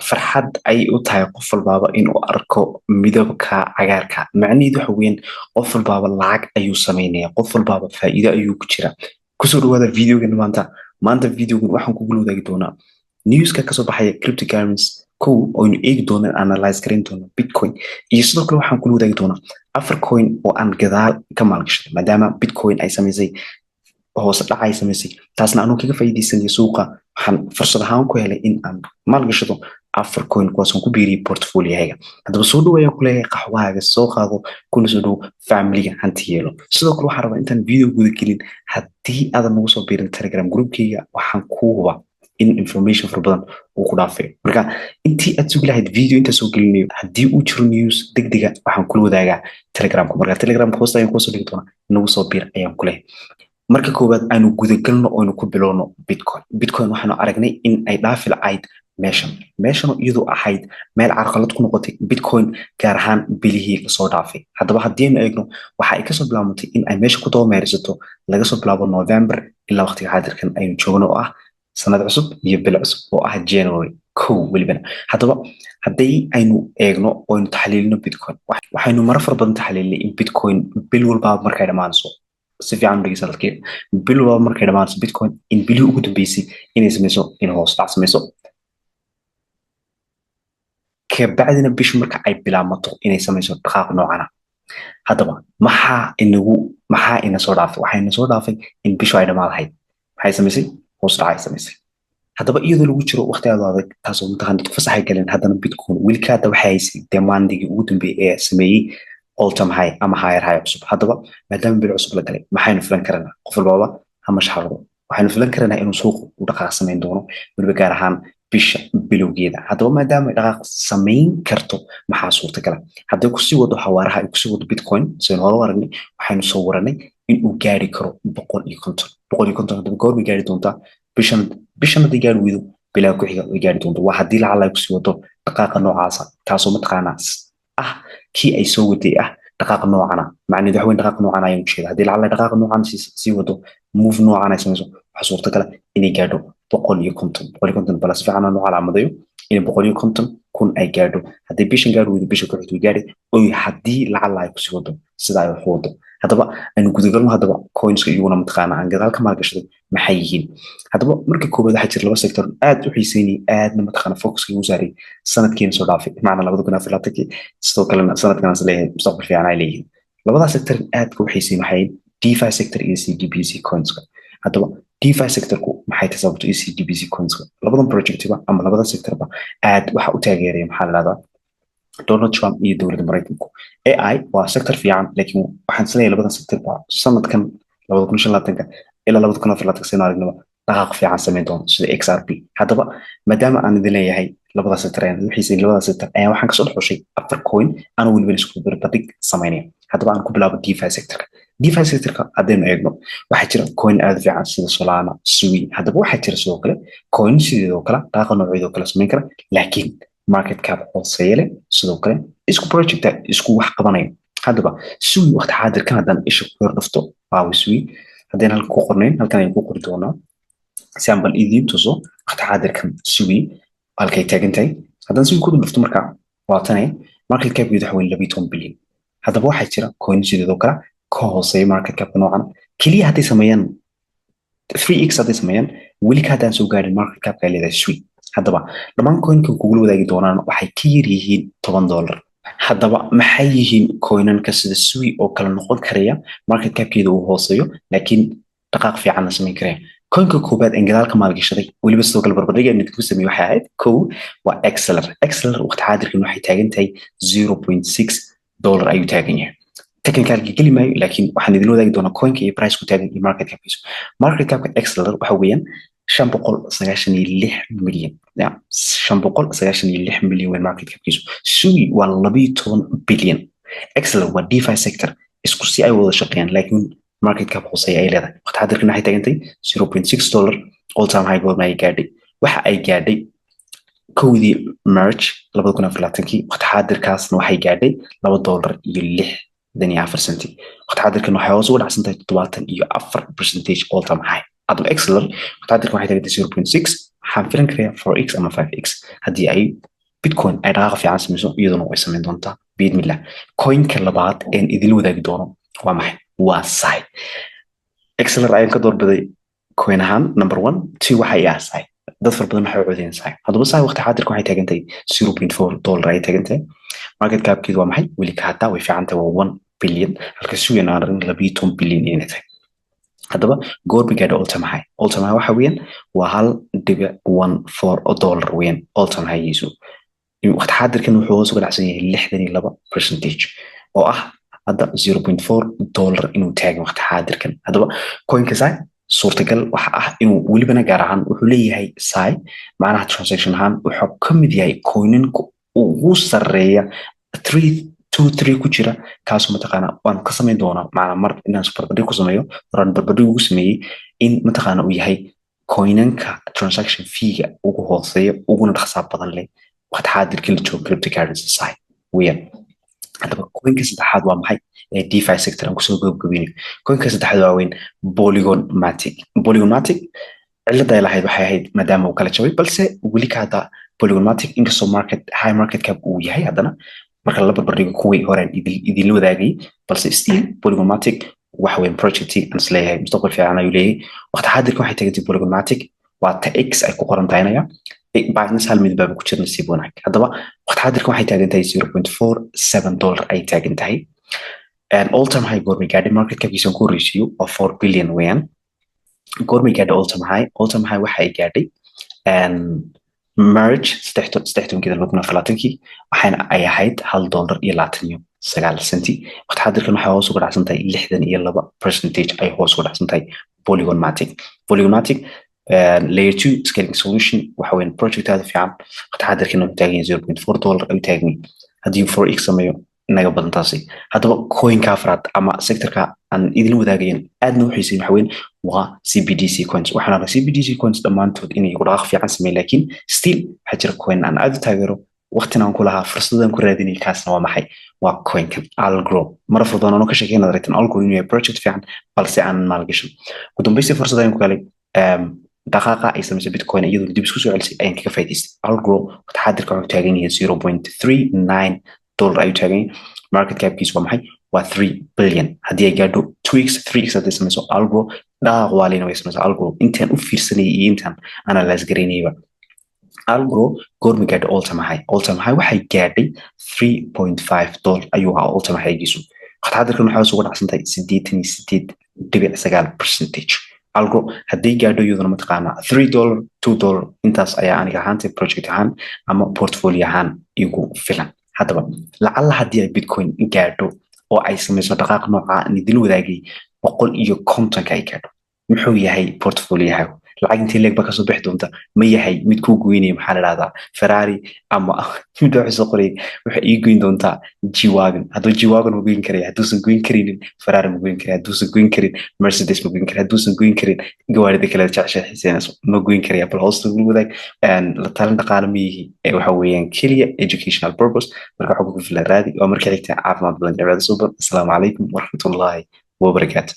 Farxad ay u tahay qof walbaaba inuu arko midabka cagaarka. Macnaheedu waxa weeyaan, qof walbaaba lacag ayuu sameynaya, qof walbaaba faa'iido ayuu ku jiraa. Kusoo dhawaada videogan maanta. Maanta videogan waxaan kugula wadaagi doonaa newska kasoo baxaya cryptocurrency kow oynu eegi doono, analyze garayn doono Bitcoin, iyo sidoo kale waxaan kula wadaagi doonaa afar coin oo aan gadaal ka maalgashaday, maadaama Bitcoin ay samaysay hoose dhac ay samaysay. Taasna anuu kaga faa'iidaysanaya suuqa, waxaan fursad ahaan ku helay in aan maalgashado afar coin, kuwaasaan ku biiriyay portfoliohayga. Haddaba soo dhow ayaan ku leeyahay, qaxwahaaga soo qaado, kuna soo dhow familiga Hanti Yeelo. Sidoo kale waxaan rabaa, intaan video guda gelin, haddii aadan nagu soo biirin Telegram groupkayga, waxaan kuu hubaa in information fara badan uu ku dhaafayo. Marka intii aad sugi lahayd video intaa soo gelinayo, haddii uu jiro news degdega, waxaan kula wadaagaa Telegramka. Marka Telegramka hoosta ayaan kusoo dhigi doonaa, nagu soo biir ayaan ku leeyahay. Marka koowaad aynu gudagalno oynu ku bilowno Bitcoin. Bitcoin waxaanu aragnay in ay dhaafi lacayd meeshan. Meeshan iyadoo ahayd meel carqalad ku noqotay Bitcoin, gaar ahaan bilihii lasoo dhaafay. Haddaba haddii aynu eegno, waxa ay kasoo bilaabantay in ay meesha ku dabameerisato laga soo bilaabo November ilaa waqtiga xaadirkan aynu joogno, oo ah sanad cusub iyo bil cusub, oo ah January 1 welibana. Haddaba hadday aynu eegno oynu taxliilino Bitcoin, waxaynu maro fara badan taxliilinay in Bitcoin bil walbaaba markay dhammaanayso, si fiican u dhegeysa dadkii, bil walbaaba markay dhammaanayso Bitcoin, in bilihii ugu dambeysay inay samayso in hoos dhac samayso, kabacdina bishu marka ay bilaamato inay samayso dhaqaaq noocana. Haddaba maxaa ina soo dhaafay? Waxaa ina soo dhaafay in bishu ay dhammaadahayd maxay samaysay? Hoos dhac ay samaysay. Haddaba iyadoo lagu jiro waqti aad u adag, taasoo mataqaan dadku fasaxay galeen, haddana Bitcoin weli ka hadda waxay haysay demandigii ugu dambeeyey ee sameeyey all time high ama higher high cusub. Haddaba maadaama bil cusub la galay, maxaynu filan karanaa? Qof walbaaba ha mashxarado. Waxaynu filan karanaa inuu suuqu u dhaqaaq samayn doono, weliba gaar ahaan bisha bilowgeeda. Haddaba maadaama ay dhaqaaq samayn karto, maxaa suurtagala hadday kusii wado xawaaraha ay kusii wado Bitcoin? Saynu hore u aragnay, waxaynu soo waranay in uu gaari karo 150, 150. Haddaba goormay gaari doontaa? Bishan. Bishan hadday gaari weydo, bilaa ku xiga way gaari doonto. Waa haddii lacala ay kusii wado dhaqaaqa noocaasa, taasoo mataqaanaa ah kii ay soo waday, ah dhaqaaqa noocana. Macnaheedu waxa weyn, dhaqaaqa noocan ayaan ujeeda. Haddii lacala dhaqaaqa noocan sii wado, move noocan ay samayso, waxaa suurtagala inay gaadho 150, 150. Bala si fiican aan u calaamadayo inay 150,000 ay gaadho. Haddii bishan gaadhi weydo, bisha ku xigto way gaadhi oy, haddii lacala ay kusii wado sida ay wax u wado. Haddaba aynu gudagalno. Haddaba coinska iyaguna mataqaana aan gadaal ka maalgashaday maxay yihiin? Haddaba marka koowaad, waxaa jira laba sector aad u xiiseynayay, aadna mataqaana focuska igu saaray sanadkiina soo dhaafay, macna 2024-kii, sidoo kalena sanadkan is leeyahay mustaqbal fiican ay leeyihiin. Labadaas sector aadka u xiiseyn waxay DeFi sector iyo CDBC coinska. Haddaba DeFi sectorku maxay tahay sababto iyo CDBC coinska? Labadan projectiba ama labada sectorba aad waxa u taageeraya, maxaa la dhahdaa, Donald Trump iyo dowladda Maraykanku. AI waa sector fiican, laakiin waxaan isleeyahay labadan sector ba sanadkan 2025-ka ilaa 2024-ka, saynu aragnaba, dhaqaaq fiican samayn doono, sida XRP. Haddaba maadaama aan idin leeyahay labada sector ayaan u xiisayn, labada sector ayaa waxaan kasoo dhex xushay afar coin, anuu weliba isku barbardhig samaynaya. Haddaba aan ku bilaabo DeFi sectorka. DeFi sectorka haddaynu eegno, waxaa jira coin aad u fiican sida Solana, Sui. Haddaba waxaa jira sidoo kale coin sideedoo kale dhaqaaqa noocyadoo kale samayn kara, laakiin market cap hooseeye leh, sidoo kale isku projecta isku wax qabanaya. Haddaba Sui waqti xaadirkan haddaan isha ku yar dhufto, waawe Sui? Haddayna halkan ku qornayn, halkan ayaan ku qori doonaa si aan bal idiin tuso waqti xaadirkan Sui halkay taagan tahay. Haddaan Sui ku dhufto, marka waa tane, market capkeedu waxa weyn 12 bilyan. Haddaba waxaa jira coin sideedoo kale ka hooseeya market capka noocan keliya. Hadday sameeyaan 3x, hadday sameeyaan, weli ka haddaan soo gaarin market capka ay leedahay Sui. Haddaba dhammaan coinkan kugula wadaagi doonaan waxay ka yar yihiin $10. Haddaba maxay yihiin coinanka sida Sui oo kale noqon karaya, market capkeeda uu hooseeyo, laakiin dhaqaaq fiicanna samayn karaya? Coinka koobaad aan gadaal ka maalgashaday, weliba sidoo kale barbardhiga mid ku sameeyey, waxay ahayd kow waa Axelar. Axelar waqti xaadirkan waxay taagan tahay $0.6 ayuu taagan yahay. Technicalka geli maayo, laakiin waxaan idin wadaagi doonaa coinka iyo price ku taagan iyo market capkiisu. Market capka Axelar waxa weeyaan 596 milyan, 596 milyan weyn market capkiisu. Sui waa 12 bilyan. Axelar waa DeFi sector, isku si ay wada shaqeeyaan, laakiin market cap hooseeya ay leedahay. Waqti xaadirkan waxay taagantay $0.6. All time high goorma ay gaadhay? Waxa ay gaadhay 1-dii March 2024-kii. Waqti xaadirkaasna waxay gaadhay $2.64. Waqti xaadirkan waxay hoos uga dhacsan tahay 74 percentage all time high. Haddaba Axelar waqti xaadirkan waxay taagantay 0.6. Waxaan filan karayaa 4x ama 5x haddii ay Bitcoin ay dhaqaaqa fiican samayso, iyaduna way samayn doontaa biidnillah. Coinka labaad een idinla wadaagi doono waa maxay? Waa Sei. XLR ayaan ka doorbiday coin ahaan number one. Two waxa i ah Sei. Dad fara badan waxay u codeen Sei. Haddaba Sei waqti xaadirka waxay taagantahay $0.4 ayay taagantahay. Market capkeedu waa maxay? Weli ka hataa way fiican tahay, waa 1 billion, halka Sui aan aragn 12 billion inay tahay. Haddaba goorma gaadha all time high? All time high waxa weeyaan waa $1.14 weeyaan all time highgiisu. Waqti xaadirkan wuxuu hoos uga dhacsan yahay 62% oo ah hadda $0.4 inuu taagan waqti xaadirkan. Haddaba coinka Sei suurtagal waxa ah inuu welibana gaar ahaan wuxuu leeyahay Sei, macnaha transaction ahaan wuxuu ka mid yahay coinanka ugu sarreeya three two three ku jira. Kaasoo mataqaana waan ka samayn doonaa, macnaa mar inaan barbardhig ku sameeyo horaan barbardhig ugu sameeyey in mataqaana uu yahay coinanka transaction feega ugu hooseeya uguna dhaqsaa badan leh waqti xaadirkii la joogo cryptocurrency Sei weeyaan. Haddaba coinka saddexaad waa maxay ee DeFi sector aan kusoo gabagabeynayo? Coinka saddexaad waa weyn Polygon Matic. Polygon Matic cilada ay lahayd waxay ahayd maadaama uu kala jabay, balse weli ka hadda Polygon Matic inkastoo market high market cap uu yahay, haddana marka la barbardhigo kuwii horeen idinla wadaagay, balse still Polygon Matic waxa weyn project aan isleeyahay mustaqbal fiican ayuu leeyahay. Waqti xaadirka waxay tagantay Polygon Matic waa ta X ay ku qoran tahaynaga Binance, hal mid baaba ku jira, nasiib wanaag. Haddaba waqti xaadirka waxay taagan tahay $0.47 ay taagan tahay. All time high goormay gaadhay? Market capkiisa ku horreysiiyo waa 4 billion weeyaan. Goormay gaadhay all time high? All time high waxa ay gaadhay March 13-keeda 2024-kii, waxaana ay ahayd $1.29. Waqti xaadirkan waxay hoos uga dhacsan tahay 62% ay hoos uga dhacsan tahay Polygon Matic. Polygon Matic layer two scaling solution waxa weyn, project aad u fiican. Waqti xaadirkan wuxuu taagan yahay $0.4 ayuu taagan yahay. Haddii 4x sameeyo naga badan taasi. Haddaba coinka afraad ama sectorka aan idin wadaagayan aadna u xiisayn waxa weyn waa CBDC coins. Waxaan arkaa CBDC coins dhammaantood inay ku dhaqaaq fiican sameeyeen, laakiin still waxaa jira coin aan aad u taageero, waqtina aan ku lahaa, fursadaan ku raadinay. Kaasna waa maxay? Waa coinkan Algro. Mar far badan anoo ka sheekeyn aragtan Algro inuu yahay project fiican, balse aan maalgashan. Ugu dambeystii fursad ayaan ku helay dhaqaaqa ay samaysay Bitcoin iyadoo dib isku soo celisay ayaan kaga faa'iidaystay. Algro waqti xaadirka wuxuu taagan yahay $0.39 ayuu taagan yahay. Market capkiisu waa maxay? Waa 3 billion. Haddii ay gaadho 2x, 3x hadday samayso Algro, dhaqaaq waalina way samayso Algro. Intaan u fiirsanayay iyo intaan analyze garaynayba, Algro goorma gaadhay all time high? All time high waxay gaadhay $3.5 ayuu ahaa all time highgiisu. Waqti xaadirkan waxay hoos uga dhacsan tahay 88.9%. Algro hadday gaadho iyaduna mataqaanaa $3, $2 intaas ayaa aniga ahaantay project ahaan ama portfolio ahaan igu filan. Haddaba lacalla haddii ay Bitcoin gaadho oo ay samayso dhaqaaq nooca aan idin wadaagay, 150-ka ay gaadho, muxuu yahay portfoliohaagu? Lacag intii leeg ba kasoo bixi doonta? Ma yahay mid kuu goynaya, maxaa la dhahdaa, Ferrari ama mid wuxuu soo qoray waxay ii goyn doontaa G-Wagon? Hadduu G-Wagon ma goyn karaya? Hadduusan goyn karinin Ferrari ma goyn karaya? Hadduusan goyn karin Mercedes ma goyn karaya? Hadduusan goyn karin gawaarida kale jecesha xiiseynayso ma goyn karaya? Bal hoosta ugu wadaag. La talin dhaqaale ma yihi, waxa weeyaan keliya educational purpose. Marka waxa kugu filan raadi. Waa marka xigta, caafimaad badan, cibaado suuban. Asalaamu calaykum waraxmatullaahi wabarakaatu.